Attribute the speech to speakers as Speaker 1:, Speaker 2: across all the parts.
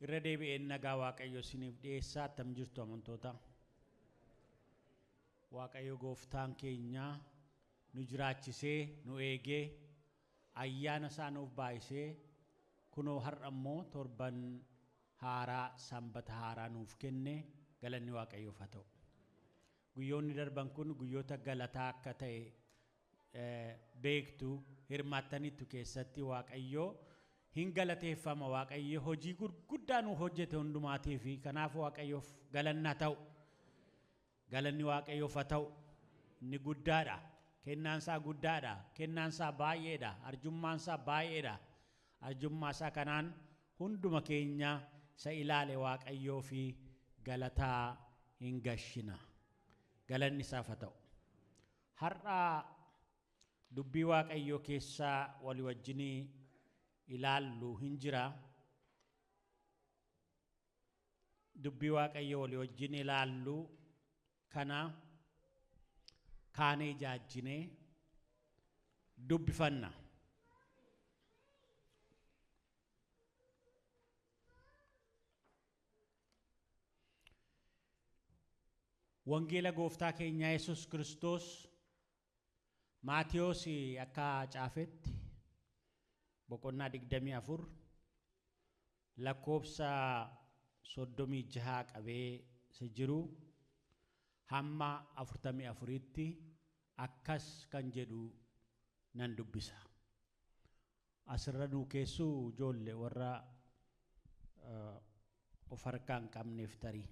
Speaker 1: Irra deebi'een nagaa Waaqayyo isiniif dhiyeessaa. Attam jirtu amantoota? Waaqayyo gooftaan keenya nu jiraachisee, nu eegee, ayyaana isaa nuuf baay'isee, kunoo har'a immoo torban haaraa, sanbata haaraa nuuf kenne. Galanni Waaqayyoof haa ta'u. Guyyoonni darban kun guyyoota galataa akka ta'e beektu, hirmaattaniittu. Keessatti Waaqayyo hin galateeffama. Waaqayyo hojii gurguddaa nu hojjete hundumaatii fi kanaaf Waaqayyoof galanni haa ta'u. Galanni Waaqayyoof haa ta'u. Inni guddaadha. Kennaan isaa guddaadha. Kennaan isaa baay'eedha. Arjummaan isaa baay'eedha. Arjummaa isaa kanaan hunduma keenya isa ilaale Waaqayyoo fi galataa hin gashina. Galanni isaaf haa ta'u. Har'a dubbii Waaqayyoo keessaa walii wajjinii ilaallu hin jira. Dubbii Waaqayyoo walii wajjin ilaallu kana kaanee ijaajjinee dubbifanna. Wangeela gooftaa keenya Yesuus Kiristoos Maatiyoosi akka caafetti boqonnaa 24 lakkoobsa 36 qabee isa jiru hamma 44tti akkas kan jedhu nan dubbisa. Asirra nuu keessuu ijoollee warra of harkaa hin qabneef tarii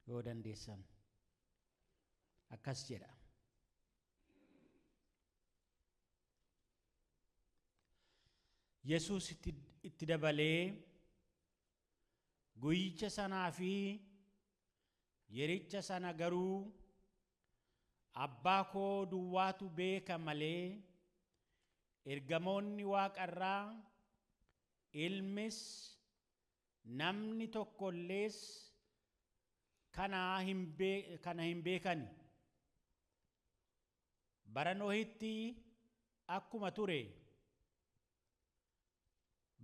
Speaker 1: yoo dandeessan akkas jedha. Yesuus itti dabalee, guyyicha sanaa fi yericha sana garuu abbaa koo duwwaatu beeka malee ergamoonni waaqarraa, ilmis, namni tokkollees kana hin beekani. Bara Nohitti akkuma ture,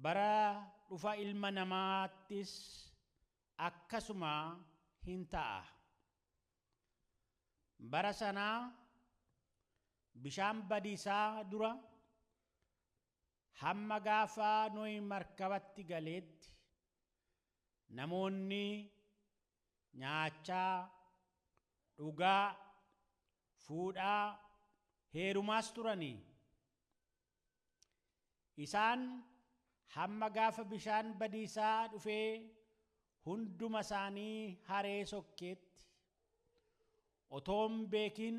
Speaker 1: bara dhufa ilma namaattis akkasuma hin ta'a. Bara sanaa bishaan badiisaa dura hamma gaafa Nohi markabatti galeetti namoonni nyaachaa, dhugaa, fuudhaa, heerumaas turanii. Isaan hamma gaafa bishaan badiisaa dhufee hunduma isaanii haree sokkeetti otoo hin beekin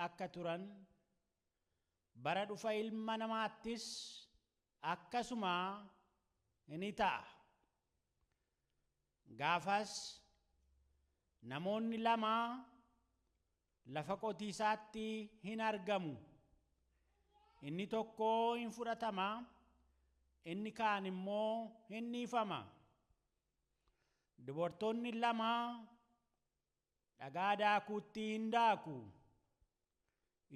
Speaker 1: akka turan, bara dhufa ilma namaattis akkasuma ni ta'a. Gaafas namoonni lama lafa qotiisaatti hin argamu. Inni tokko hin fudhatama, inni kaan immoo hin dhiifama. Dubartoonni lama dhagaa daakuutti hin daaku.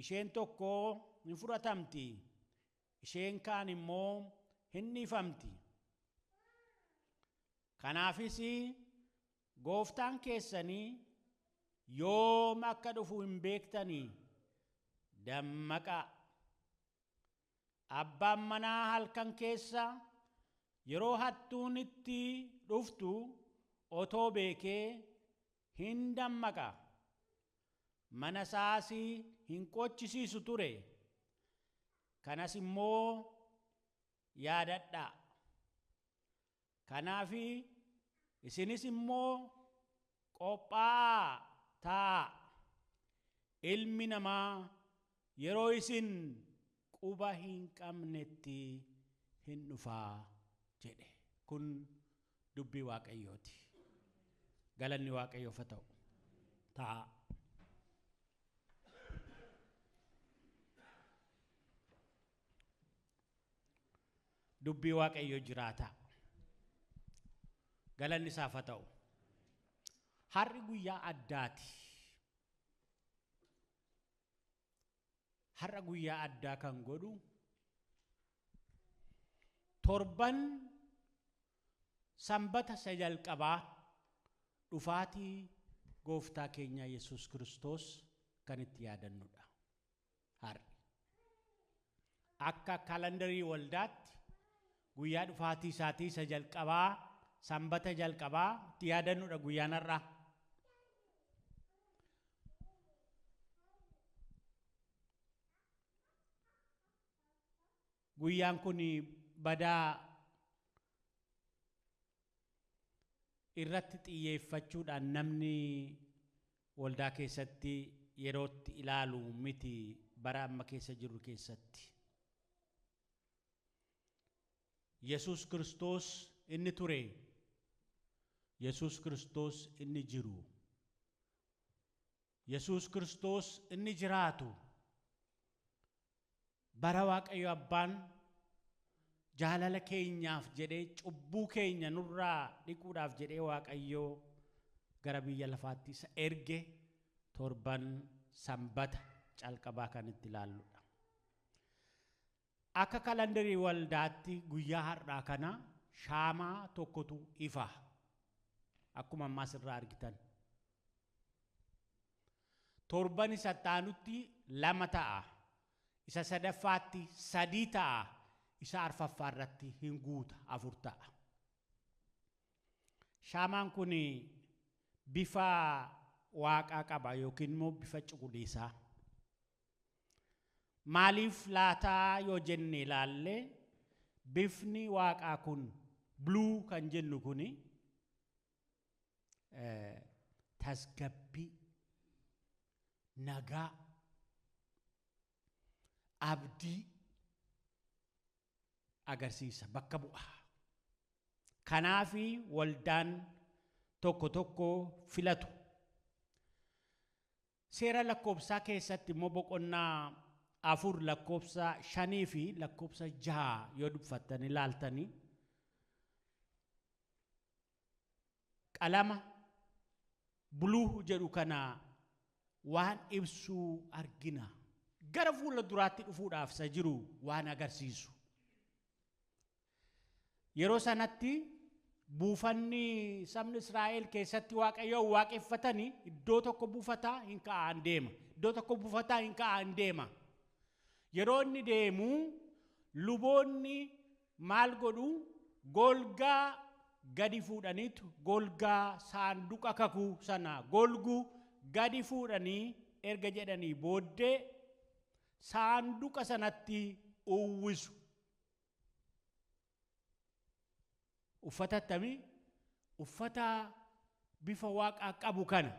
Speaker 1: Isheen tokko hin fudhatamti, isheen kaan immoo hin dhiifamti. Kanaafis gooftaan keessanii yoom akka dhufu hin beektanii dammaqaa. Abbaan manaa halkan keessa yeroo hattuun itti dhuftu otoo beekee hin dammaqa. Mana isaas hin qochisiisu ture. Kanas immoo yaadadhaa. Kanaaf isinis immoo qophaa'aa taa'aa. Ilmi namaa yeroo isin quba hin qabnetti hin dhufaa jedhe. Kun dubbii Waaqayyooti. Galanni Waaqayyoof haa ta'u. Taa'aa. Dubbii Waaqayyoo jiraataa. Galanni isaaf haa ta'u. Har'i guyyaa addaati. Har'a guyyaa addaa kan godhu torban Sanbata isa jalqabaa dhufaatii gooftaa keenya Yesuus Kiristoos kan itti yaadannudha. Har'i akka kaalandarii waldaatti guyyaa dhufaatii isaatii isa jalqabaa sanbata jalqabaa itti yaadannudha guyyaan har'aa. Guyyaan kun badaa irratti xiyyeeffachuudhaan namni waldaa keessatti yerootti ilaalu miti bara amma keessa jirru keessatti. Yesuus Kiristoos inni ture, Yesuus Kiristoos inni jiru, Yesuus Kiristoos inni jiraatu, bara Waaqayyo Abbaan jaalala keenyaaf jedhee cubbuu keenya nurraa dhiquudhaaf jedhee Waaqayyo gara biyya lafaatti isa erge torban sanbata calqabaa kan itti ilaalludha. Akka kalandarii waldaatti guyyaa har'aa kana shaamaa tokkotu ifa. Akkuma ammaa asirraa argitan. Torban isa taanutti 2 ta'a. Isa sadaffaatti 3 ta'a. Isa arfaffaa irratti hin guuta 4 ta'a. Shaamaan kun bifa waaqaa qaba yookiin immoo bifa cuquliisaa. Maaliif laataa yoo jenne ilaalle bifni waaqaa kun bluu kan jennu kuni tasgabbii, nagaa, abdii agarsiisa bakka bu'a. Kanaafi waldaan tokko tokko filatu. Seera lakkoobsaa keessatti immoo boqonnaa 4 lakkoobsa 5 fi lakkoobsa 6 yoo dubbattanii ilaaltanii qalama buluu jedhu kana waan ibsuu argina. Gara fuula duraatti dhufuudhaaf isa jiru waan agarsiisu. Yeroo sanatti buufanni sabni Israa'el keessatti Waaqayyoon waaqeffatanii iddoo tokko buufataa hin ka'an deema. Iddoo tokko buufataa hin ka'an deema. Yeroo inni deemu luboonni maal godhu? Golgaa gadi fuudhaniitu golgaa saanduqa kakuu sana golguu gadi fuudhanii erga jedhanii booddee saanduqa sanatti uwwisu. Uffata akkamii? Uffata bifa waaqaa qabu kana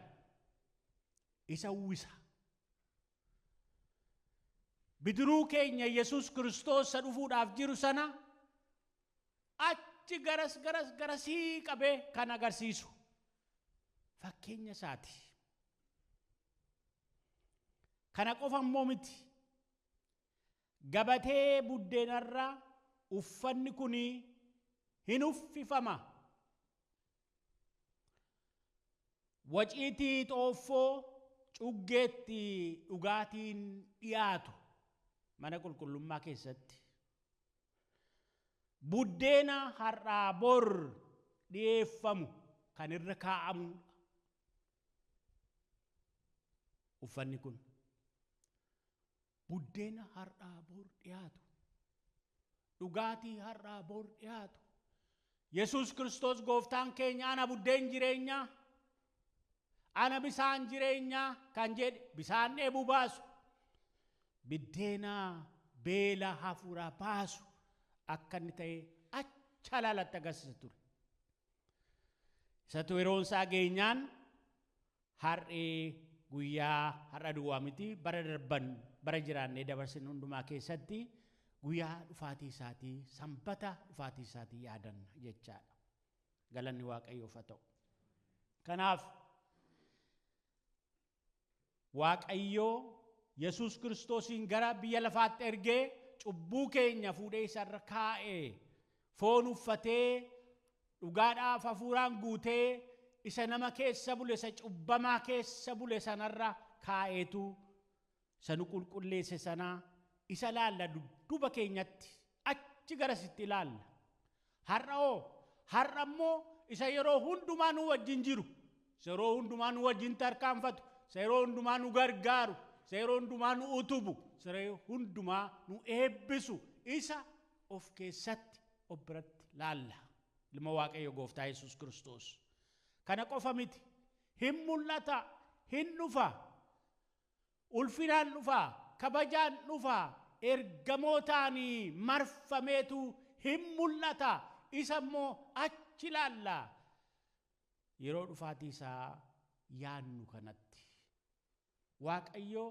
Speaker 1: isa uwwisa. Bidiruu keenya Yesuus Kiristoos isa dhufuudhaaf jiru sana achi garas garas garasii qabee kan agarsiisu fakkeenya isaati. Kana qofa immoo miti. Gabatee buddeenarra uffanni kuni hin uffifama. Waciitii xooffoo cuggeetti dhugaatiin dhiyaatu mana qulqullummaa keessatti. Buddeena har'aa bor dhiyeeffamu kan irra kaa'amudha. Uffanni kun buddeena har'aa bor dhiyaatu, dhugaatii har'aa bor dhiyaatu. Yesuus Kiristoos gooftaan keenya ana buddeen jireenyaa, ana bisaan jireenyaa kan jedhe bisaan dheebuu baasu, biddeena beela hafuuraa baasu akka inni ta'e acha alaalatti agarsiisa ture. Isatu yeroon isaa geenyaan har'i guyyaa har'a duwwaa miti bara darban bara jiraannee dabarsine hundumaa keessatti guyyaa dhufaatii isaatii sanbata dhufaatii isaatii yaadanna jechaadha. Galanni Waaqayyoof haa ta'u. Kanaaf Waaqayyoo Yesuus Kiristoosiin gara biyya lafaatti ergee cubbuu keenya fuudhee isarra kaa'ee foon uffatee dhugaadhaaf hafuuraan guutee isa nama keessa bule isa cubbamaa keessa bule sanarra kaa'eetu isa nu qulqulleesse sana isa laalla dudduuba keenyatti achi garasitti ilaalla. Har'a hoo Har'a immoo isa yeroo hundumaa nu wajjin jiru, isa yeroo hundumaa nu wajjin tarkaanfatu, isa yeroo hundumaa nu gargaaru, isa yeroo hundumaa nu utubu, isa yeroo hundumaa nu eebbisu, isa of keessatti of biratti laalla. Ilma Waaqayyo Gooftaa Yesuus Kiristoos. Kana qofa miti. Hin mul'ata, hin dhufa, ulfinaan dhufa, kabajaan dhufa, ergamootaan marfameetu hin mul'ata. Isa immoo achi laalla. Yeroo dhufaatii isaa yaannu kanatti Waaqayyo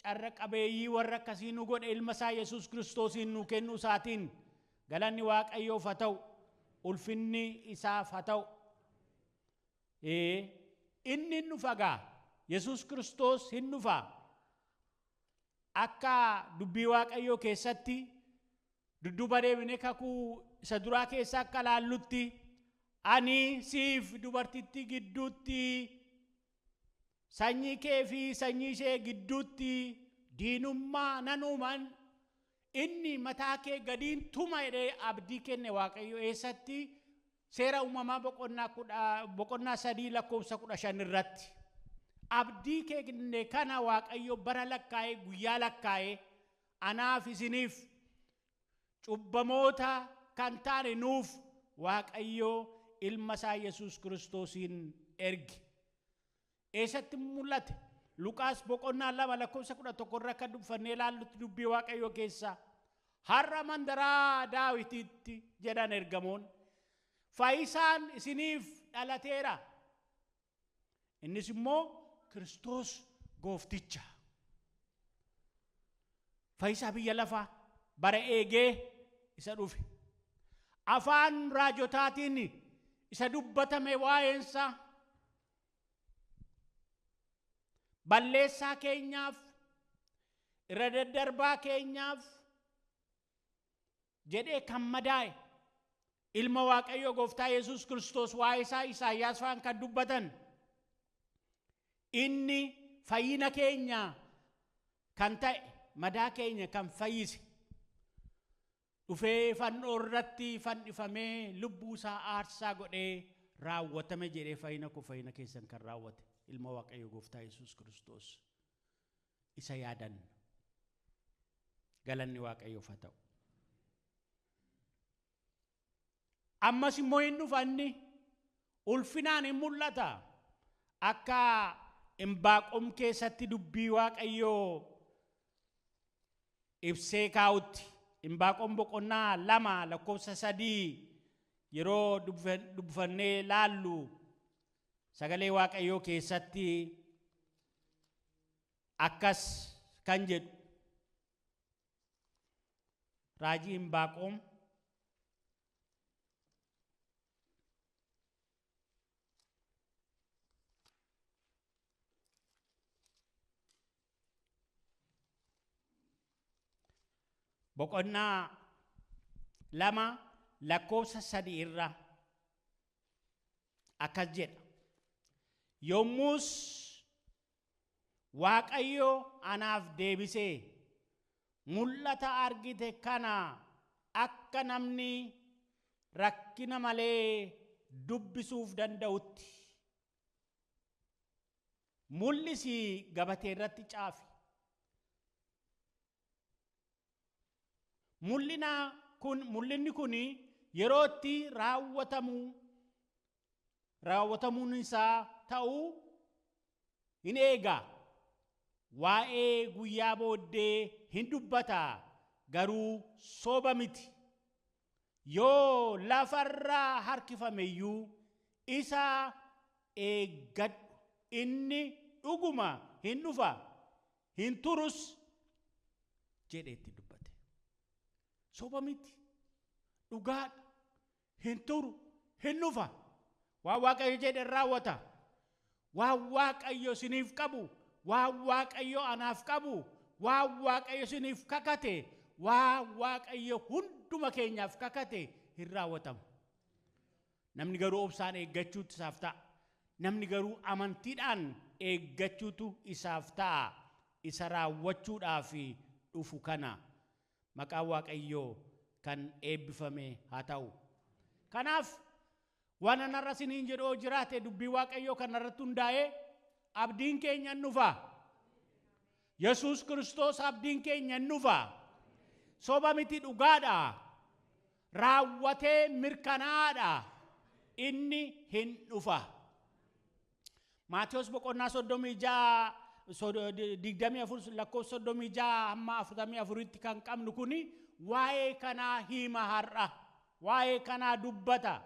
Speaker 1: carra qabeeyyii warra akkasii nu godhe ilma isaa Yesuus Kiristoosiin nu kennuu isaatiin galanni Waaqayyoof haa ta'u, ulfinni isaaf haa ta'u. Inni hin dhufa gaa. Yesuus Kiristoos hin dhufa. Akka dubbii Waaqayyoo keessatti dudduuba deebinee kakuu isa duraa keessa akka laallutti, ani siif dubartittii gidduutti, sanyii kee fi sanyii ishee gidduutti diinummaa nan uuman, inni mataa kee gadiin tuma jedhee abdii kenne Waaqayyo eessatti? Seera uumamaa boqonnaa 3 lakkoofsa 15 irratti. Abdii kenne kana Waaqayyo bara lakkaa'ee, guyyaa lakkaa'ee, anaaf isiniif cubbamoota kan taane nuuf Waaqayyo ilma isaa Yesuus Kiristoosiin erge. Eessatti mul'ate? Luqaas boqonnaa 2 lakkoofsa 11 irra akka dubbifannee ilaallutti dubbii Waaqayyoo keessa har'a mandaraa Daawititti jedhan ergamoon, fayyisaan isiniif dhalateera. Innis immoo Kiristoos Goofticha. Fayyisaa biyya lafaa bara eegee isa dhufe. Afaan raajotaatiin isa dubbatame waa'eensa balleessaa keenyaaf, irra daddarbaa keenyaaf jedhee kan madaa'e ilma Waaqayyoo Gooftaa Yesuus Kiristoos waa'ee isaa Isaayyaas fa'aan kan dubbatan, inni fayyina keenya kan ta'e, madaa keenya kan fayyise, dhufee fannoo irratti fannifamee lubbuu isaa aarsaa godhee raawwatame jedhee fayyina koo fayyina keessan kan raawwate ilma Waaqayyoo Gooftaa Yesuus Kiristoos isa yaadanna. Galanni Waaqayyoof haa ta'u. Ammas immoo hin dhufa, inni ulfinaan hin mul'ata. Akka Imbaaqom keessatti dubbii Waaqayyoo ibsee kaa'utti, Imbaaqom boqonnaa 2 lakkoofsa 3 yeroo dubbifannee laallu sagalee Waaqayyoo keessatti akkas kan jedhu raajii Imbaaqom boqonnaa 2 lakkoofsa 3 irra akkas jedha. Yommus Waaqayyo anaaf deebisee mul'ata argite kana akka namni rakkina malee dubbisuuf danda'utti mul'isii gabatee irratti caafi. Mul'inni kun yeroo itti raawwatamuun isaa ta'uu hin eega. Waa'ee guyyaa booddee hin dubbata, garuu soba miti. Yoo lafarraa harkifame iyyuu isa eeggadhu, inni dhuguma hin dhufa, hin turus jedhee itti dubbate. Soba miti, dhugaadha, hin turu, hin dhufa. Waan Waaqayyo jedhe raawwata. Waan Waaqayyo isiniif qabu, waan Waaqayyo anaaf qabu, waan Waaqayyo isiniif kakate, waan Waaqayyo hunduma keenyaaf kakate hin raawwatamu. Namni garuu obsaan eeggachuutu isaaf ta'a. Namni garuu amantiidhaan eeggachuutu isaaf ta'a. Isa raawwachuudhaaf dhufu kana maqaan Waaqayyoo kan eebbifame haa ta'u. Kanaaf Waan anarra isiniin jedhu jiraate dubbii Waaqayyoo kanarratti hundaa'ee abdiin keenya hin dhufa. Yesuus Kiristoos abdiin keenya hin dhufa. Soba miti, dhugaadha. Raawwatee mirkanaadha. Inni hin dhufa. Maatiyos boqonnaa 36, 24 lakkoofsa 36 hamma 44tti kan qabnu kuni waa'ee kanaa hima har'a. Waa'ee kanaa dubbata.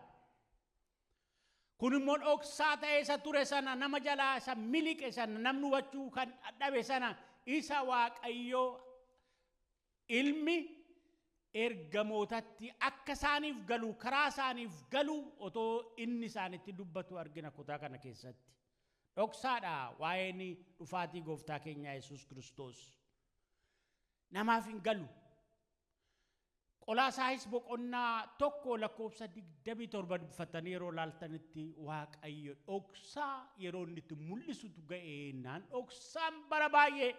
Speaker 1: Kun immoo dhoksaa ta'ee isa ture sana, nama jalaa isa miliqe sana, namni hubachuu kan dhabe sana, isa Waaqayyoo ilmi ergamootatti akka isaaniif galu, karaa isaaniif galu otoo inni isaanitti dubbatu argina kutaa kana keessatti. Dhoksaadha waa'een dhufaatii gooftaa keenyaa Yesuus Kiristoos. Namaaf hin galu. Qolaasaayis boqonnaa 1 lakkoofsa 27 dubbifatanii yeroo laaltanitti Waaqayyo dhoksaa yeroo inni itti mul'isutu ga'eennaan dhoksaan bara baay'ee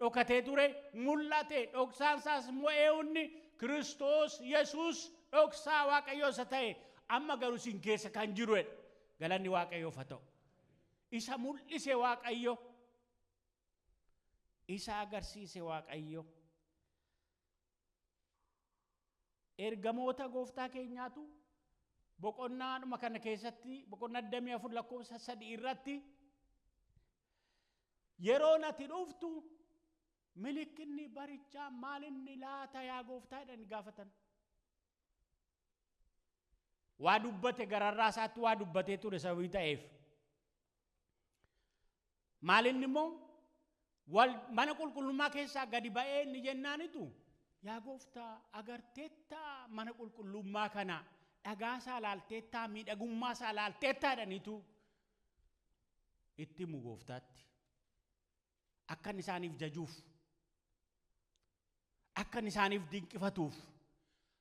Speaker 1: dhokatee ture mul'ate. Dhoksaan isaas immoo eenyunni Kiristoos Yesuus dhoksaa Waaqayyo isa ta'e amma garuu isin keessa kan jirudha. Galanni Waaqayyoof haa ta'u. Isa mul'ise Waaqayyo, isa agarsiise Waaqayyo. Ergamoota gooftaa keenyaatu boqonnaadhuma kana keessatti boqonnaa 24 lakkoofsa 3 irratti yeroo nati dhuftu milikkinni barichaa maalinni laata yaa gooftaa jedhanii gaafatan. Waa dubbate gararraa isaatti waa dubbatee ture sababii ta'eef. Maalinni immoo mana qulqullummaa keessaa gadi ba'ee inni jennaanitu yaa gooftaa agarteettaa mana qulqullummaa kana dhagaa isaa laalteettaa miidhagummaa isaa laalteettaa jedhaniitu itti himu gooftaatti. Akkan isaaniif jajuuf, akkan isaaniif dinqifatuuf.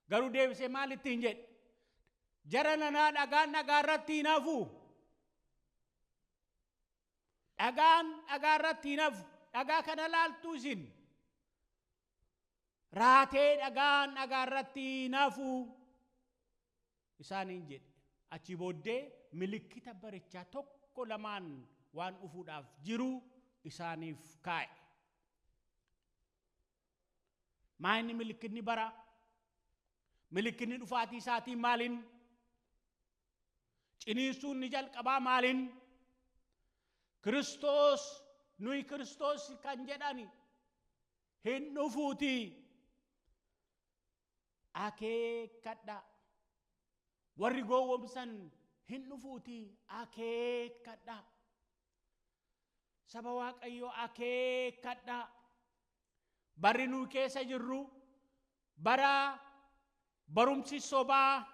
Speaker 1: Garuu deebisee maal ittiin jedhe? Jara nanaa dhagaan dhagaa irratti hin hafu. Dhagaan dhagaa irratti hin hafu. Dhagaa kana laaltu isin. Raatee dhagaan dhagaa irratti hin hafu. Isaaniin jedhe. Achi booddee milikkita barichaa tokko lamaan waan dhufuudhaaf jiru isaaniif kaa'e. Maa inni milikkinni bara? Milikkinni dhufaatii isaatii maaliin? Ciniinsuun ni jalqabaa maaliin? Kiristoos nuyi Kiristoos kan jedhani hin dhufuuti. Akeekkadha. Warri gowwoomsan hin dhufuuti. Akeekkadha. Saba Waaqayyoo akeekkadha. Barri nuyi keessa jirru bara barumsi sobaa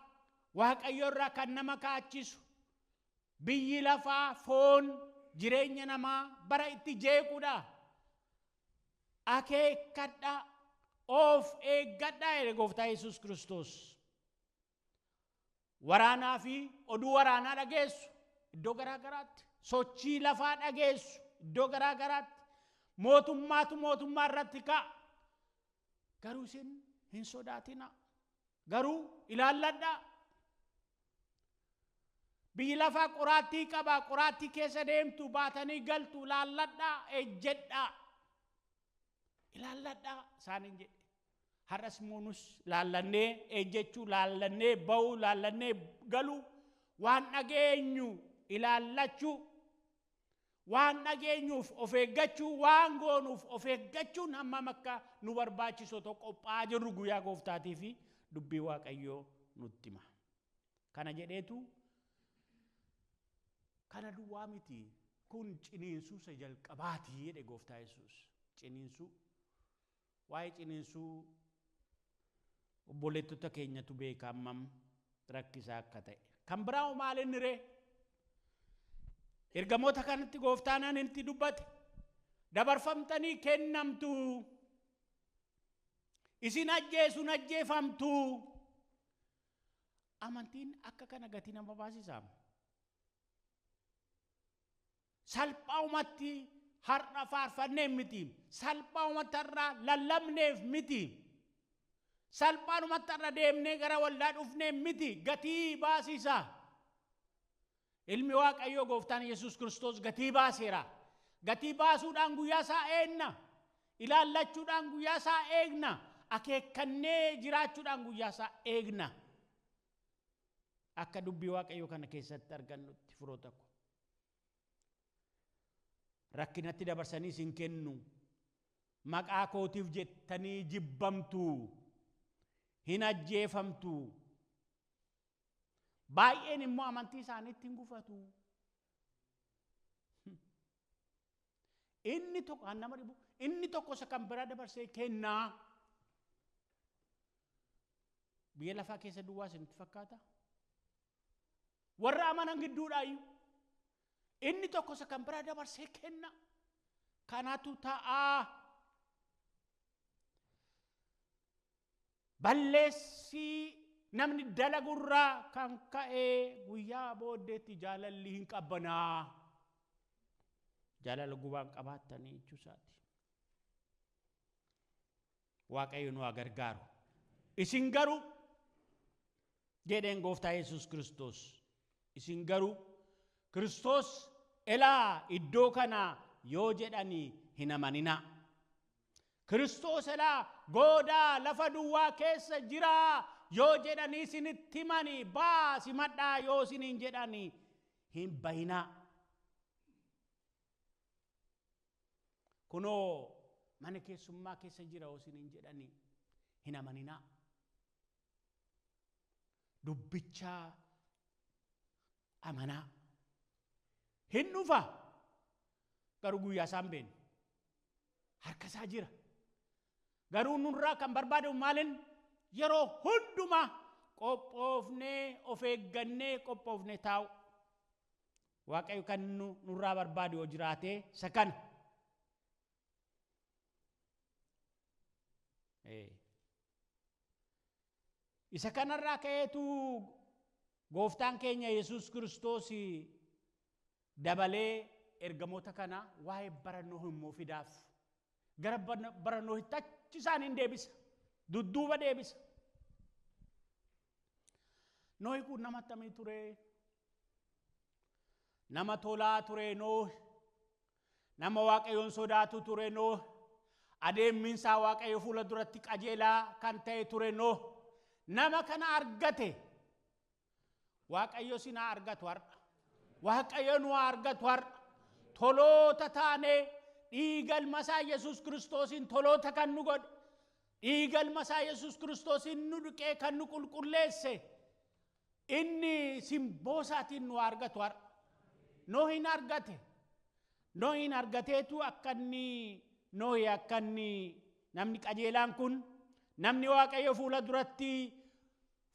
Speaker 1: Waaqayyo irraa kan nama kaachisu, biyyi lafaa foon jireenya namaa bara itti jeequdha. Akeekkadha. Of eeggadha jedhe gooftaa Yesuus Kiristoos. Waraanaa fi oduu waraanaa dhageessu iddoo garaa garaatti, sochii lafaa dhageessu iddoo garaa garaatti, mootummaatu mootummaa irratti ka'a. Garuu isin hin sodaatina. Garuu ilaalladhaa. Biyyi lafaa qoraattii qaba. Qoraattii keessa deemtu baatanii galtu ilaalladhaa, ejjedhaa. Ilaalladhaa isaaniin jedhe. Har'as immoo nus laallannee ejjechuu, laallannee ba'uu, laallannee galuu, waan dhageenyu ilaallachuu, waan dhageenyuuf of eeggachuu, waan goonuuf of eeggachuun hammam akka nu barbaachisu otoo qophaa'aa jirru guyyaa gooftaatii fi dubbii Waaqayyoo nutti hima. Kana jedheetu kana duwwaa miti, kun ciniinsuu isa jalqabaati jedhe gooftaa Yesuus. Ciniinsuu, waa'ee ciniinsuu obboleettota keenyatu beeka hammam rakkisaa akka ta'e. Kan biraa maal inni ree? Ergamoota kanatti gooftaan itti dubbate. Dabarfamtanii kennamtu. Isin ajjeesuun ajjeefamtu. Amantiin akka kana gatii nama baasisaa? Salphaa'umatti har'a faarfanneef miti. Salphaa'umatti har'a lallabneef miti. Salphaadhumatti har'a deemnee gara waldaa dhufneef miti. Gatii baasisa. Ilmi Waaqayyoo gooftaan Yesuus Kiristoos gatii baaseera. Gatii baasuudhaan guyyaa isaa eegna. Ilaallachuudhaan guyyaa isaa eegna. Akeekkannee jiraachuudhaan guyyaa isaa eegna. Akka dubbii Waaqayyoo kana keessatti argannutti firoota ko. Rakkinatti dabarsanii isin kennu. Maqaa kootiif jettanii jibbamtu. Hin ajjeefamtu. Baay'een immoo amantii isaaniitti hin gufatu. Inni tokko kan nama dhibu, inni tokko isa kan biraa dabarsee kennaa. Biyya lafaa keessa duwwaa isinitti fakkaata? Warra amanan gidduudhaayyuu. Inni tokko isa kan biraa dabarsee kenna. Kanatu ta'aa. Balleessii namni dalagurraa kan ka'e guyyaa booddeetti jaalalli hin qabbanaa. Jaalala gubaan qabaattanii jechuu isaati. Waaqayyo nu haa gargaaru. Isin garuu jedheen gooftaa Yesuus Kiristoos. Isin garuu Kiristoos elaa iddoo kana yoo jedhanii hin amaninaa. Kiristoos elaa goodaa lafa duwwaa keessa jiraa yoo jedhanii isinitti himanii baa simadhaa yoo isiniin jedhanii hin bayinaa. Kunoo mana keessummaa keessa jira yoo isiniin jedhanii hin amaninaa. Dubbichaa amanaa. Hin dhufa garuu guyyaa isaan beenu. Harka isaa jira. Garuu nurraa kan barbaadamu maalin yeroo hundumaa qophoofnee of eeggannee qophoofnee taa'u. Waaqayyo kan nurraa barbaadu yoo jiraate isa kana. Isa kanarraa ka'eetu gooftaan keenya Yesuus Kiristoos dabalee ergamoota kana waa'ee bara Nohi immoo fidaaf. Gara bara Nohitti achi isaaniin deebisa. Dudduuba deebisa. Nohi kun nama akkamii ture? Nama tolaa ture Nohi. Nama Waaqayyoon sodaatu ture Nohi. Adeemminsaa Waaqayyo fuula duratti qajeelaa kan ta'e ture Nohi. Nama kana argate. Waaqayyo sinaa argatu har'a. Waaqayyo nu argatu har'a. Toloota taanee dhiiga ilma isaa Yesuus Kiristoosiin toloota kan nu godhe. Dhiiga ilma isaa Yesuus Kiristoosiin nu dhiqee kan nu qulqulleesse. Inni simboo isaatiin nu argatu har'a. Nohiin argate. Nohiin argateetu akka inni Nohi akka inni namni qajeelaan kun namni Waaqayyo fuula duratti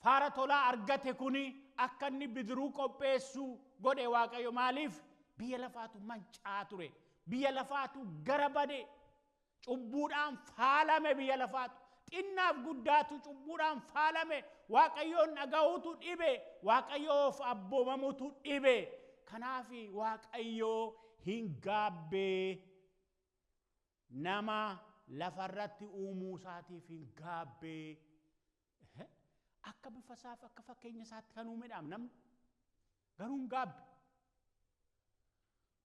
Speaker 1: faara tolaa argate kuni akka inni bidiruu qopheessu godhe Waaqayyo. Maaliif? Biyya lafaatu mancaa ture. Biyya lafaatu gara bade. Cubbuudhaan faalame biyya lafaatu. Xinnaaf guddaatu cubbuudhaan faalame. Waaqayyoon dhaga'uutu dhibe. Waaqayyoof abboomamuutu dhibe. Kanaaf Waaqayyoo hin gaabbee. Nama lafarratti uumuu isaatiif hin gaabbee. Akka bifa isaaf akka fakkeenya isaatti kan uumedhaam namni. Garuu hin gaabbe.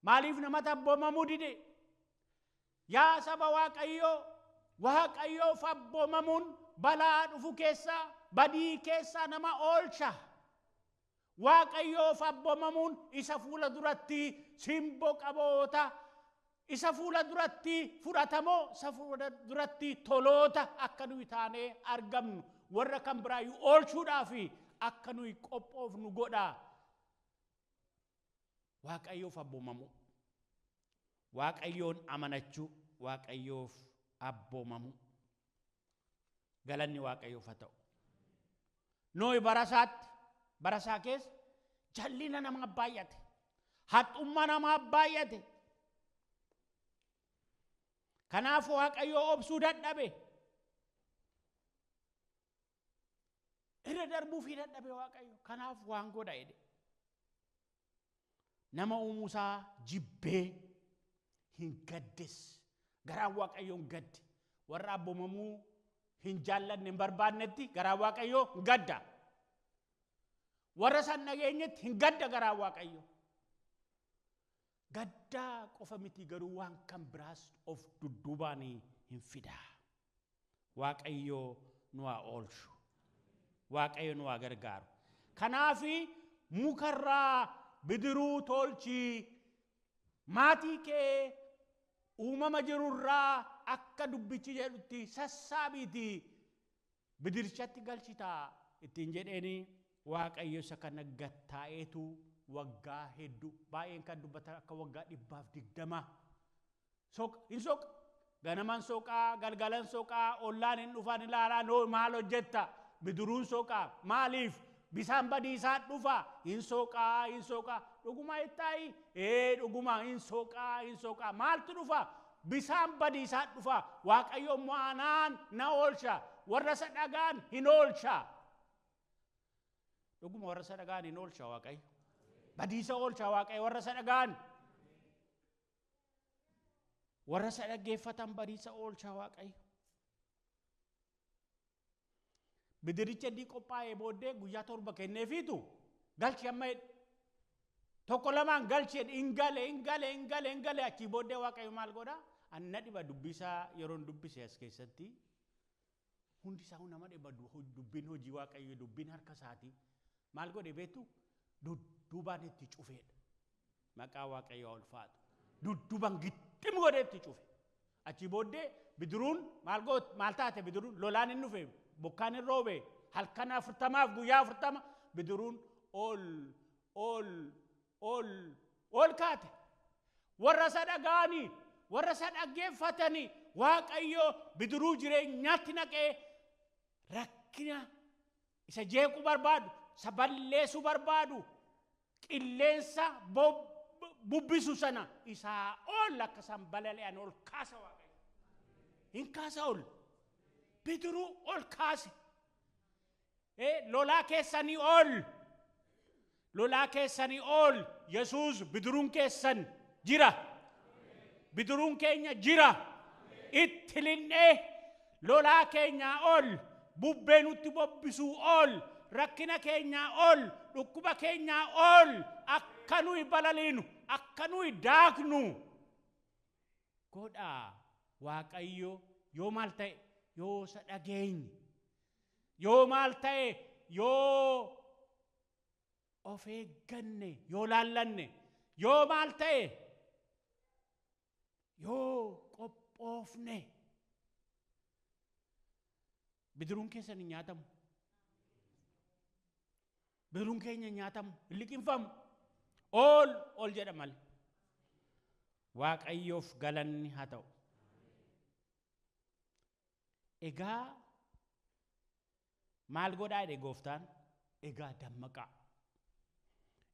Speaker 1: Maaliif namatti abboomamuu dide? Yaa saba Waaqayyoo, Waaqayyoof abboomamuun balaa dhufu keessaa, badii keessaa nama oolcha. Waaqayyoof abboomamuun isa fuula duratti simboo qaboota, isa fuula duratti fudhatamoo, isa fuula duratti toloota akka nuyi taanee argamnu, warra kan biraayyuu oolchuudhaaf akka nuyi qophoofnu godha. Waaqayyoof abboomamuu, Waaqayyoon amanachuu, Waaqayyoof abboomamuu. Galanni Waaqayyoof haa ta'u. Nohi bara isaatti, bara isaa keessa jallina namaa baay'ate, haxxummaa namaa baay'ate. Kanaaf Waaqayyoo obsuu dadhabe. Irra darbuufii dadhabe Waaqayyo. Kanaaf waan godha jedhe. Nama uumuusaa jibbee hin gaddes. Garaan Waaqayyoo hin gadde. Warra abboomamuu hin jaallanne hin barbaannetti garaan Waaqayyoo hin gadda. Warra san dhageenyetti hin gadda garaan Waaqayyoo. Gaddaa qofa miti garuu waan kan biraas of dudduubaan hin fida. Waaqayyo nu haa oolchu. Waaqayyo nu haa gargaaru. Kanaafi mukarraa bidiruu tolchii maatii kee uumama jirurraa akka dubbichi jedhutti sassaabiitii bidirichatti galchitaa ittiin jedheeni Waaqayyo isa kana gattaa'eetu waggaa hedduu baay'een kan dubbatan akka waggaa 120 soqa hin soqa ganaman soqaa galgalan soqaa ollaan hin dhufan ilaalaa noo maal hojjetta bidiruun soqaa maaliif bisaan badiisaa dhufa hin soqaa hin soqaa dhuguma ittaayi ee dhuguma hin soqaa hin soqaa maaltu dhufa bisaan badiisaa dhufa Waaqayyo maanaan na oolcha warra isa dhagaan hin oolcha dhuguma warra isa dhagaan hin oolcha Waaqayyo badiisa oolcha Waaqayyo warra isa dhagaan warra isa dhaggeeffatan badiisa oolcha Waaqayyo. Bidiricha inni qophaa'ee booddee guyyaa 7 kenneefiitu galchi amma jedhe. Tokko lamaan galchi jedhe hin gale hin gale hin gale hin gale achii booddee Waaqayyo maal godha? Anna dhiba dubbisaa yeroon dubbise as keessatti hundi isaa nama dhiba dubbiin hojii Waaqayyo dubbiin harka isaati. Maal godhe beektu? Dudduubaan itti cufeedha. Maqaa Waaqayyoo ulfaatu. Dudduubaan gixxim godhee itti cufe. Achii booddee bidiruun maal goot maal taate bidiruun lolaan hin dhufe bokkaan hin roobe halkan 40 guyyaa 40 bidiruun ol ol ol ol kaate. Warra isa dhaga'anii warra isa dhaggeeffatanii Waaqayyo bidiruu jireenyaatti naqee rakkina isa jeequu barbaadu isa balleessuu barbaadu qilleensa bubbisu sana isaa ol akka isaan balali'an ol kaasa Waaqayyo. Hin kaasa ol. Bidiruu ol kaase. Lolaa keessanii ol. Lolaa keessanii ol. Yesuus bidiruun keessan jira. Bidiruun keenya jira. Itti linnee lolaa keenyaa ol. Bubbee nutti bobbisuu ol. Rakkina keenyaa ol. Dhukkuba keenyaa ol. Akka nuyi balaliinu, akka nuyi daaknu godhaa Waaqayyo yoo maal ta'e yoo isa dhageenye yoo maal ta'e yoo of eegganne yoo laallanne yoo maal ta'e yoo qophoofne bidiruun keessan hin nyaatamu. Bidiruun keenya hin nyaatamu, hin liqimfamu. Ol ol jedha malee. Waaqayyoof galanni haa ta'u. Egaa maal godhaa jedhe gooftaan? Egaa dammaqaa.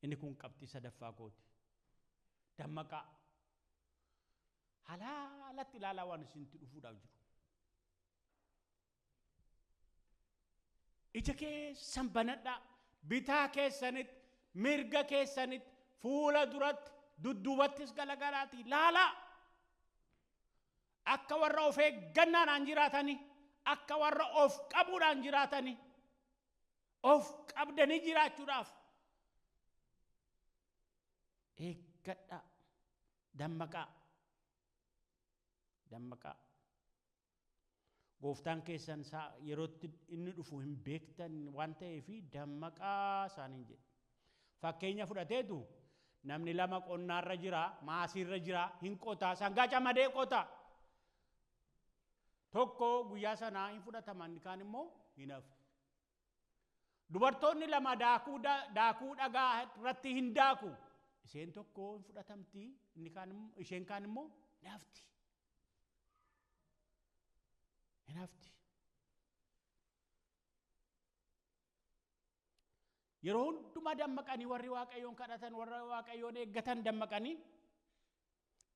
Speaker 1: Inni kun qabxii sadaffaa kooti. Dammaqaa. Halaalatti ilaalaa waan isinitti dhufuudhaaf jiru. Ija keessan banadhaa. Bitaa keessanitti, mirga keessanitti, fuula duratti, dudduubattis galagalaati ilaalaa. Akka warra of eeggannaadhaan jiraatanii, akka warra of qabuudhaan jiraatanii, of qabdanii jiraachuudhaaf eeggadhaa, dammaqaa, dammaqaa. Gooftaan keessan yerootti inni dhufu hin beektan waan ta'eef dammaqaa isaaniin jedhe. Fakkeenya fudhateetu namni lama qonnaarra jira, maasiirra jira, hin qotaa, sangaa camadee qota. Tokko guyyaa sanaa hin fudhatama, inni kaan immoo hin hafu. Dubartoonni lama daakuu dhagaa irratti hin daaku. Isheen tokko hin fudhatamti, inni kaan immoo, isheen kaan immoo hin hafti. Hin hafti. Yeroo hundumaa dammaqanii warri Waaqayyoon kadhatan, warra Waaqayyoon eeggatan dammaqanii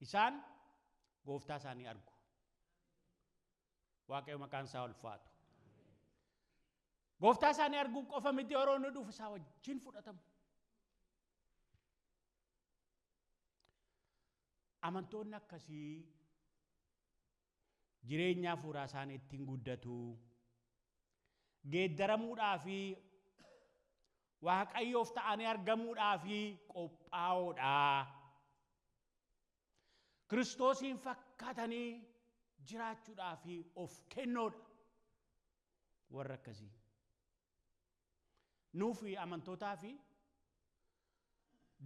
Speaker 1: isaan gooftaa isaanii argu. Waaqayyo maqaan isaa ulfaatu. Gooftaa isaanii arguu qofa miti yeroo inni dhufu isaa wajjin fudhatamu. Amantoonni akkasii jireenya hafuuraa isaanii ittiin guddatu. Geeddaramuudhaa fi Waaqayyoof ta'anii argamuudhaa fi qophaa'oodha. Kiristoosiin fakkaatanii jiraachuudhaaf of kennoodha. Warra akkasii. Nuufi amantootaa fi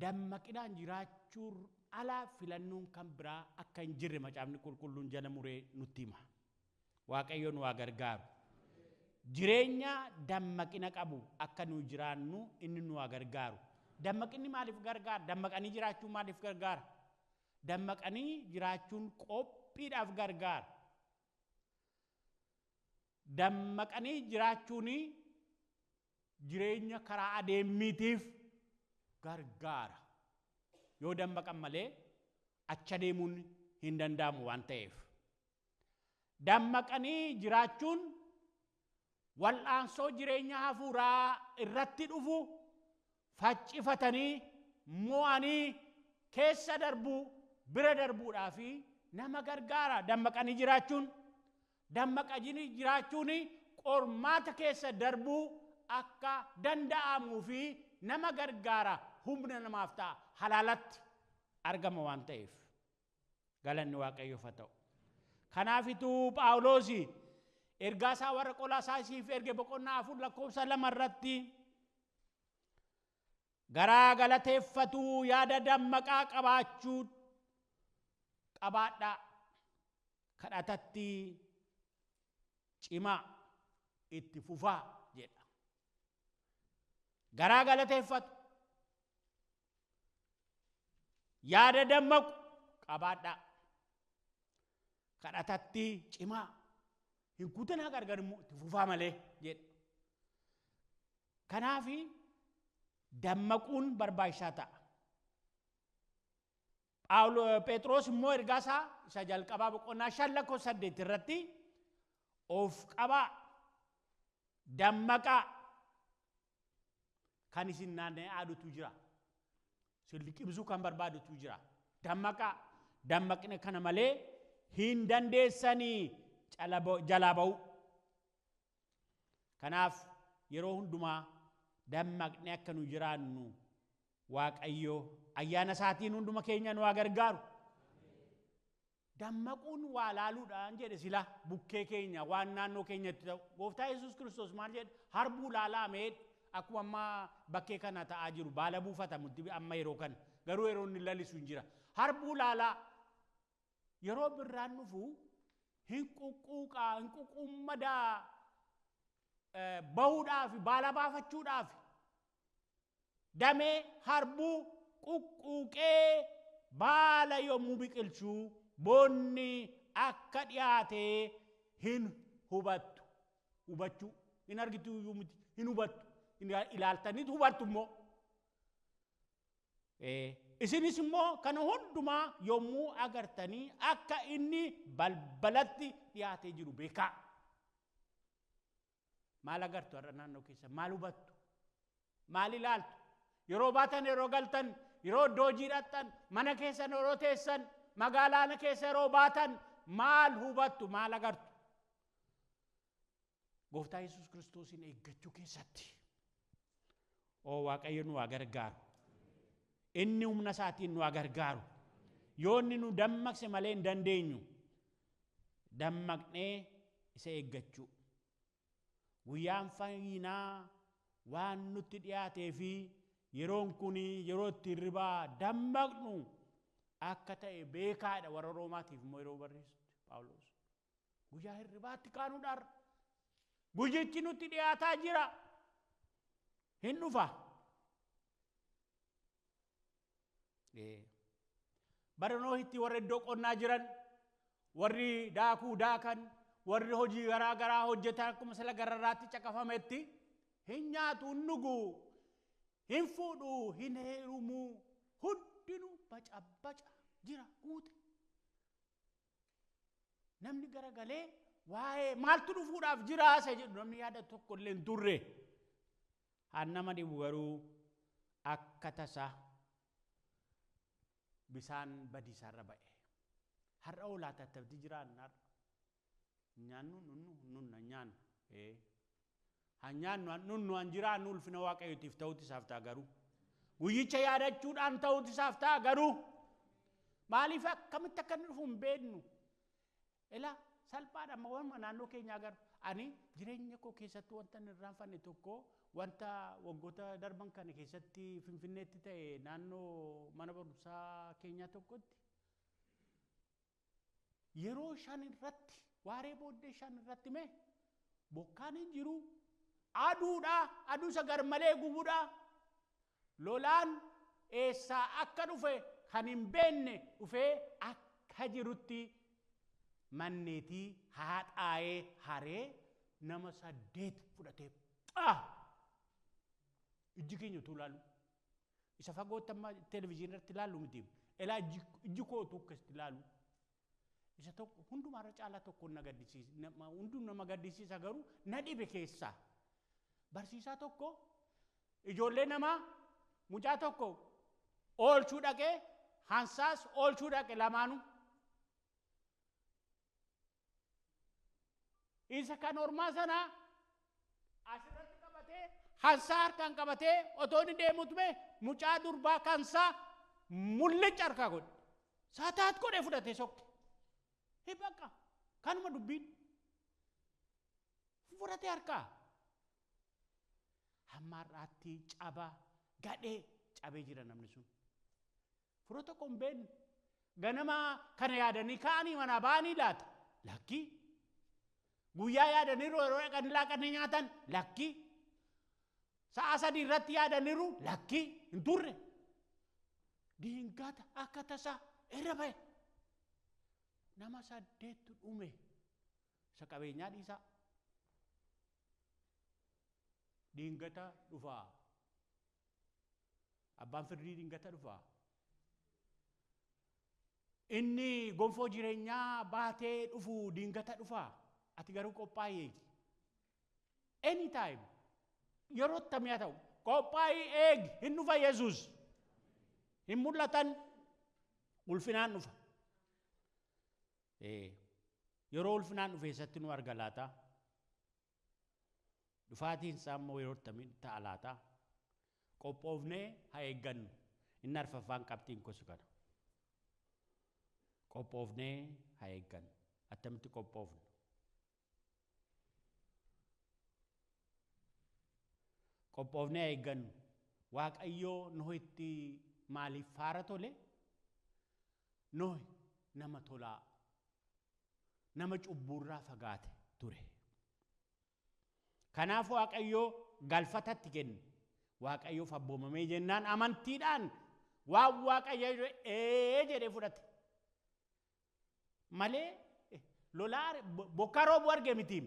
Speaker 1: dammaqinaan jiraachuu alaa filannoon kan biraa akka hin jirre macaafni qulqulluun jala muree nutti hima. Waaqayyo nu haa gargaaru. Jireenya dammaqina qabu akka nu jiraannu inni nu haa gargaaru. Dammaqinni maaliif gargaara? Dammaqanii jiraachuun maaliif gargaara? Dammaqanii jiraachuun qophiidhaaf gargaara. Dammaqanii jiraachuun jireenya karaa adeemmiitiif gargaara. Yoo dammaqan malee achi adeemuun hin danda'amu waan ta'eef. Dammaqanii jiraachuun wal'aansoo jireenya hafuuraa irratti dhufu faccifatanii mo'anii keessa darbuu bira darbuudhaaf nama gargaara. Dammaqanii jiraachuun dammaqanii jiraachuun qormaata keessa darbuu akka danda'amuu fi nama gargaara, humna namaaf ta'a, halaalatti argama waan ta'eef. Galanni Waaqayyoof haa ta'u. Kanaafituu Phaawulos ergaa isaa warra Qolaasaayisiif erge boqonnaa 4 lakkoofsa 2 irratti garaa galateeffatuu yaada dammaqaa qabaachuu qabaadhaa, kadhatatti cimaa itti fufaa jedha. Garaa galateeffatu yaada dammaqu qabaadhaa, kadhatatti cimaa hin kutanaa gargar immoo itti fufaa malee jedha. Kanaafi dammaquun barbaachisaa ta'a. Phexros immoo ergaa isaa isa jalqabaa boqonnaa 5 lakkoofsa 8 irratti of qabaa, dammaqaa, kan isin naanna'ee aadutu jira, isin liqimsuu kan barbaadutu jira. Dammaqaa, dammaqina kana malee hin dandeessanii jalaa ba'u. Kanaaf yeroo hundumaa dammaqnee akka nu jiraannu Waaqayyo ayyaana isaatiin hunduma keenya nu haa gargaaru. Dammaquun waa laaluudhaan jedhe sila bukkee keenya waan naannoo keenyatti ta'u. Gooftaa Yesuus Kiristoos maal jedhe? Harbuu laalaa mee akkuma amma bakkee kana ta'aa jiru baala buufatamutti amma yeroo kana garuu yeroo inni lalisu hin jira. Harbuu laalaa yeroo birraan dhufu hin quqquuqaa, hin quqquummadaa bahuudhaaf baala baafachuudhaaf damee harbuu quqquuqee baala yommuu biqilchu bonni akka dhiyaatee hin hubattu. Hubachuu hin argitu iyyuu miti, hin hubattu. Ilaaltaniitu hubattu immoo. Isinis immoo kana hundumaa yommuu agartanii akka inni balbalatti dhiyaatee jiru beekaa. Maal agartu har'a naannoo keessa? Maal hubattu? Maal ilaaltu? Yeroo baatan, yeroo galtan, yeroo iddoo hojii dhaqxan, mana keessan yeroo teessan, magaalaa keessa yeroo baatan maal hubattu? Maal agartu? Gooftaa Yesuus Kiristoosin eeggachuu keessatti oo Waaqayyo nu haa gargaaru. Inni humna isaatiin nu haa gargaaru. Yoo inni nu dammaqse malee hin dandeenyu. Dammaqnee isa eeggachuu. Guyyaan fayyinaa waan nutti dhiyaatee fi yeroon kun yeroo itti hirribaa dammaqnu akka ta'e beekaadha. Warra Roomaatiif immoo yeroo barreessutti Phaawulos. Guyyaa hirribaatti kaanuudhaan guyyichi nutti dhiyaataa jira. Hin dhufa. Bara Nohitti warra iddoo qonnaa jiran, warri daakuu daakan, warri hojii garaa garaa hojjetan akkuma sila gararraatti caqafametti hin nyaatu, hin dhugu, hin fuudhu, hin heerumu, hundinuu baca baca jira guute. Namni garagalee waa'ee maaltu dhufuudhaaf jira isa jedhu namni yaada tokko illee hin turre. Haan nama dhibu garuu akka tasaa bisaan badiisaarra ba'e. Har'a oolaa tattabdi jiraan har'a. Nyaannu nunnu nunna nyaannu. Haan nyaannu nunnu han jiraannu ulfina Waaqayyootiif ta'uutti isaaf ta'a garuu. Guyyicha yaadachuudhaan ta'uutti isaaf ta'a garuu. Maaliif akkamitti akka inni dhufu hin beeknu. Ilaa salphaadha amma waanuma naannoo keenyaa agarru. Ani jireenya koo keessatti wanta hin irraanfanne tokko wanta waggoota darban kana keessatti Finfinneetti ta'e naannoo mana barumsaa keenyaa tokkotti yeroo 5 irratti waaree booddee 5 irratti mee bokkaan hin jiru aduudha aduu isa garmalee gubuudha lolaan eessaa akka dhufe kan hin beekne dhufee akka jirutti manneetii haxaa'ee haree nama 8 fudhatee ijji keenya utuu ilaalu isa fagootti amma televezyiinii irratti ilaallu miti ilaa ijji koo utuu akkasitti ilaalu isa tokko hundumaarra caalaa tokko na gaddisiisa hunduu nama gaddisiisa garuu na dhibe keessaa barsiisaa tokko ijoollee namaa mucaa tokko oolchuu dhaqee hansaas oolchuu dhaqe lamaanuu isa kan ormaa sanaa asirratti qabatee hansaa harkaan qabatee otoo inni deemutu mee mucaa durbaa kansaa mullicha harkaa godhe saataat godhee fudhatee sokke hibbaqa kanuma dubbiin fudhatee harkaa hamma har'aatti caba gadhee cabee jira namni sun fura tokko hin beeknu ganama kana yaadanii ka'anii manaa ba'anii laata lakkii guyyaa yaadaniiru yeroo dhaqanii laaqanii nyaatan lakkii sa'a 3 irratti yaadaniiru lakkii hin turre diingata akka tasaa irra ba'e nama 8 dhume isa qabeenyaa dhiisaa diingata dhufaa abbaan firdii diingata dhufaa inni gonfoo jireenyaa baatee dhufu diingata dhufaa ati garuu qophaa'ii eegi anytime yeroo akkamii haa ta'u qophaa'ii eegi hin dhufa Yesuus hin mul'atan ulfinaan dhufa yeroo ulfinaan dhufe eessatti nu arga laata dhufaatiin isaa immoo yeroo akkamii ta'a laata qophoofnee haa eeggannu inni arfaffaan qabxiin gosa kana qophoofnee haa eeggannu attamitti qophoofnu qophoofnee haa eeggannu Waaqayyoo Nohitti maaliif faara tole Nohi nama tolaa nama cubbuurraa fagaate ture kanaaf Waaqayyoo galfatatti kenne Waaqayyoof abboomamee jennaan amantiidhaan waan Waaqayyo ee jedhee fudhate malee lolaa bokkaa roobuu arge mitiim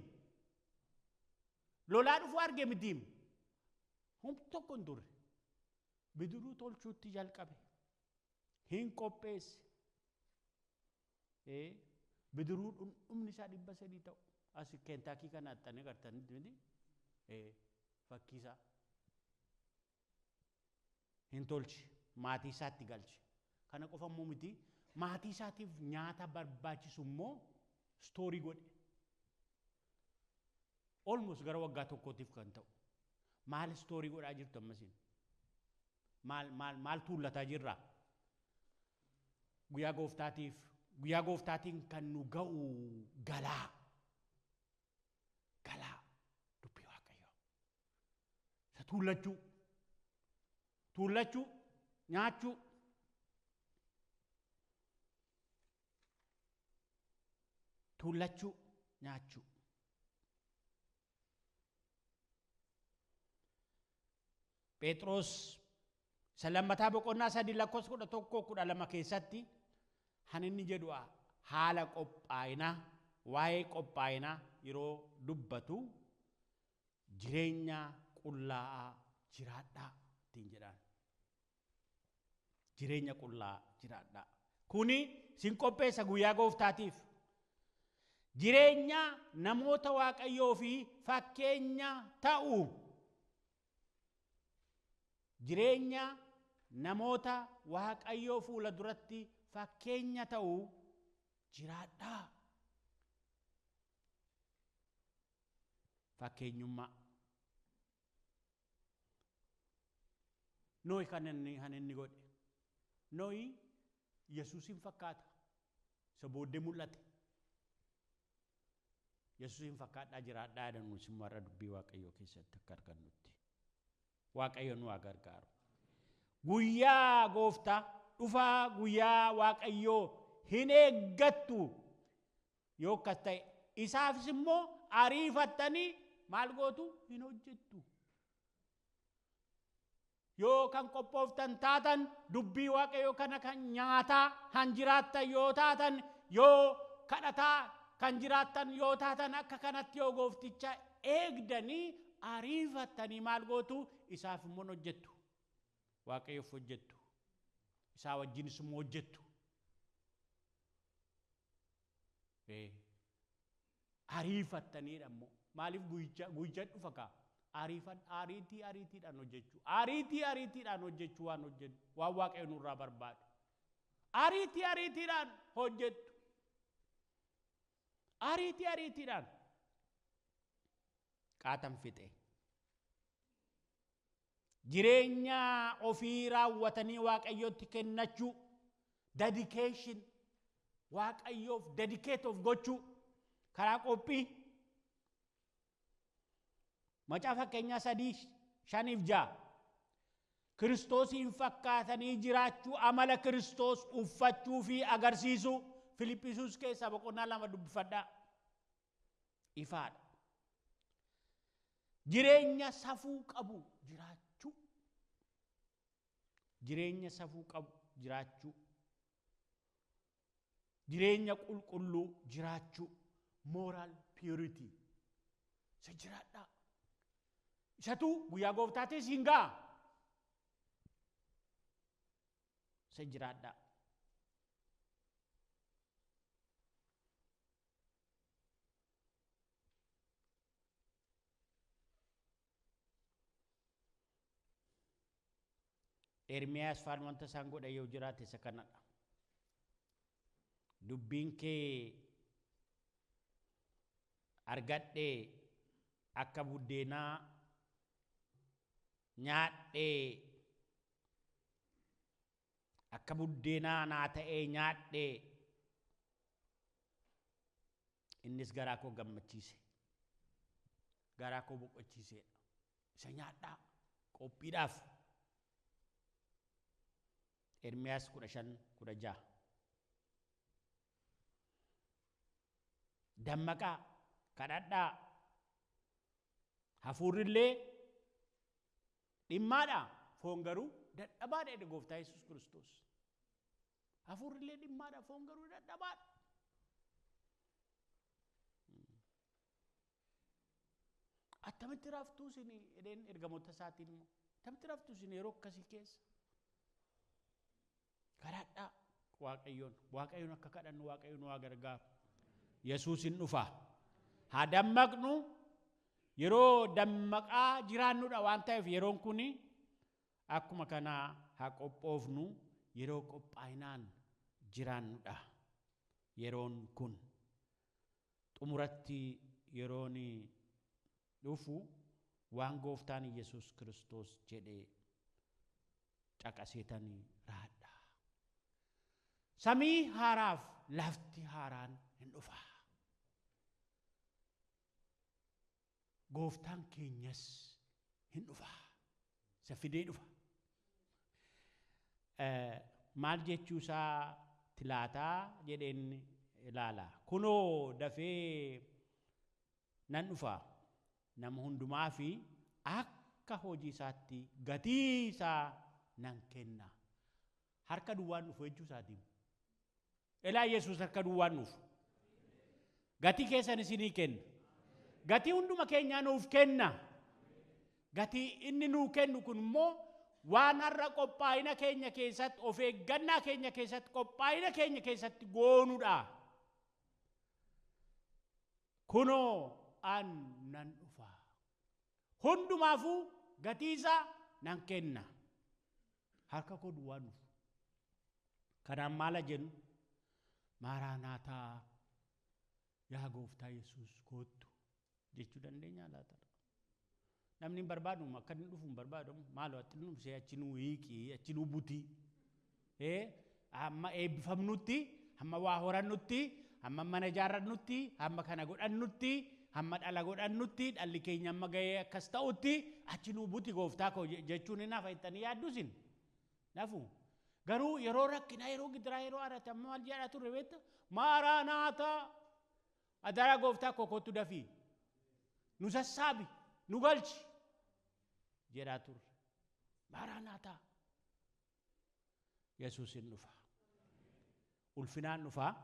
Speaker 1: lolaa dhufuu arge mitiim humni tokko hin turre bidiruu tolchuutti jalqabe hin qopheesse bidiruu dhundhumni isaa 300 ta'u as Keentaakii kana axxanii agartanii miti fakkii isaa hin tolche maatii isaatti galche kana qofa immoo miti maatii isaatiif nyaata barbaachisu immoo stoorii godhe almost gara waggaa tokkootiif kan ta'u maal stoorii godhaa jirtu ammasiin maal maal maal tuullataa jirra guyyaa gooftaatiif guyyaa gooftaatiin kan nu ga'u galaa galaa dubbii Waaqayyoo isa tuullachuu tuullachuu nyaachuu tuullachuu nyaachuu Phexros isa lammataa boqonnaa 3 lakkoofsa 11 12 keessatti han inni jedhu haala qophaa'inaa waa'ee qophaa'inaa yeroo dubbatu jireenya qullaa'aa jiraadhaa ittiin jedhaan jireenya qullaa'aa jiraadhaa kuni sin qopheessa guyyaa gooftaatiif jireenya namoota Waaqayyoo fi fakkeenya ta'u jireenya namoota Waaqayyoo fuula duratti fakkeenya ta'u jiraadhaa fakkeenyummaa Nohi kan inni godhe Nohi Yesuusin fakkaata. Isa booddee mul'ate. Yesuusin fakkaadhaa jiraadhaa jedhan nuti immoo har'a dubbii Waaqayyoo keessatti akka argannutti. Waaqayyo nu haa gargaaru. Guyyaa gooftaa dhufaa guyyaa Waaqayyoo hin eeggattu yoo akkas ta'e isaafis immoo ariifattanii maal gootu hin hojjettu. Yoo kan qophooftan taatan dubbii Waaqayyoo kana kan nyaataa kan jiraattan yoo taatan yoo kadhataa kan jiraattan yoo taatan akka kanatti yoo goofticha eegdanii ariifattanii maal gootu isaaf immoo hojjettu. Waaqayyoof hojjettu. Isaa wajjinis immoo hojjettu. Ariifattaniidha immoo. Maaliif guyyicha dhufa kaa? Ariitii ariitiidhaan hojjechuu. Ariitii ariitiidhaan hojjechuu waan hojjennu. Waan Waaqayyo nurraa barbaadu. Ariitii ariitiidhaan hojjettu. Ariitii ariitiidhaan. Qaatan fixe. Jireenya ofii raawwatanii Waaqayyootti kennachuu. Dedication. Waaqayyoof dedicate of gochuu. Karaa qophii. Macaafa fakkeenyaa 3, 5 fi 6. Kiristoosiin fakkaatanii jiraachuu, amala Kiristoos uffachuu fi agarsiisuu. Filiphisiiyuus keessaa boqonnaa 2 dubbifadhaa. Ifaadha. Jireenya safuu qabu jiraachuu. Jireenya safuu qabu jiraachuu. Jireenya qulqulluu jiraachuu. Moral purity. Isa jiraadhaa. Isatu guyyaa gooftaatis hin ga'a. Isa jiraadhaa. Ermiyaas faan wanta isaan godhan yoo jiraate isa kanadha. Dubbiin kee argadhee akka buddeenaa nyaadhee akka buddeenaa naa ta'ee nyaadhee innis garaa koo gammachiise. Garaa koo boqochiiseedha. Isa nyaadhaa qophiidhaaf. Ermiyaas 15, 16. Dammaqaa, kadhadhaa, hafuurrillee dhimmaadha, foon garuu dadhabaadha jedhe gooftaa Yesuus Kiristoos. Hafuurrillee dhimmaadha, foon garuu dadhabaadha. Attamitti raftuu isin jedheen ergamoota isaatiin immoo attamitti raftuu isin yeroo akkasii keessa? Kadhadhaa Waaqayyoon, Waaqayyoon akka kadhannu Waaqayyoon nu haa gargaaru. Yesuus hin dhufa. Haa dammaqnu. Yeroo dammaqaa jiraannudha waan ta'eef yeroon kun akkuma kanaa haa qophoofnu. Yeroo qophaa'inaan jiraannudha. Yeroon kun xumuratti yeroon dhufu waan gooftaan Yesuus Kiristoos jedhee caqaseetanii raadha. Samii haaraaf lafti haaraan hin dhufa. Gooftaan keenyas hin dhufa. Isa fidee dhufa. Maal jechuusaa tilaataa jedheen ilaala. Kunoo dafee nan dhufa. Nama hundumaa fi akka hojii isaatti gatii isaa nan kenna. Harka duwwaan dhufu jechuu isaatiin. Elaa Yesuus harka duwwaan dhufu. Gatii keessan isinii kenna. Gatii hunduma keenyaa nuuf kenna. Gatii inni nuu kennu kun immoo waan har'a qophaa'ina keenya keessatti, of eeggannaa keenya keessatti, qophaa'ina keenya keessatti goonudha. Kunoo an nan dhufa. Hundumaafuu gatii isaa nan kenna. Harka koo duwwaan dhufu. Kanaan maala jennu? Maaraanaataa yaa gooftaa Yesuus kottu jechuu dandeenya laata? Namni hin barbaadu akka inni dhufu hin barbaadu. Maaloo achi nu dhufsee achi nu hiiqii achi nu butii. Hamma eebbifamnutti, hamma waa horannutti, hamma mana ijaarrannutti, hamma kana godhannutti, hamma dhala godhannutti, dhalli keenya hamma ga'ee akkas ta'utti achi nuu buti gooftaa koo jechuun hin hafa jettanii yaaddu isin. Nafu. Garuu yeroo rakkinaa, yeroo gidiraa, yeroo arate amma maal jedhaa turre beekta? Maaraanaata! Adaraa gooftaa koo kottu dafii. Nu sassaabi, nu galchi jedhaa turre. Maaraanaata! Yesuus hin dhufa. Ulfinaan dhufa.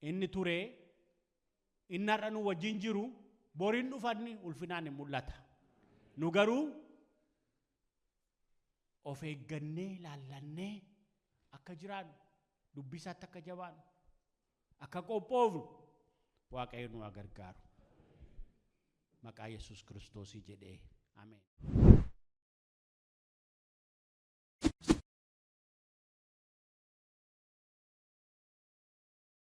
Speaker 1: Inni turee, inni har'a nu wajjin jiru, boriin dhufanni ulfinaan hin mul'ata. Nu garuu of eeggannee laallannee akka jiraannu, dubbii isaatti akka jabaannu, akka qophoofnu Waaqayyo nu haa gargaaru. Maqaa Yesuus Kiristoosii jedhee. Ameen.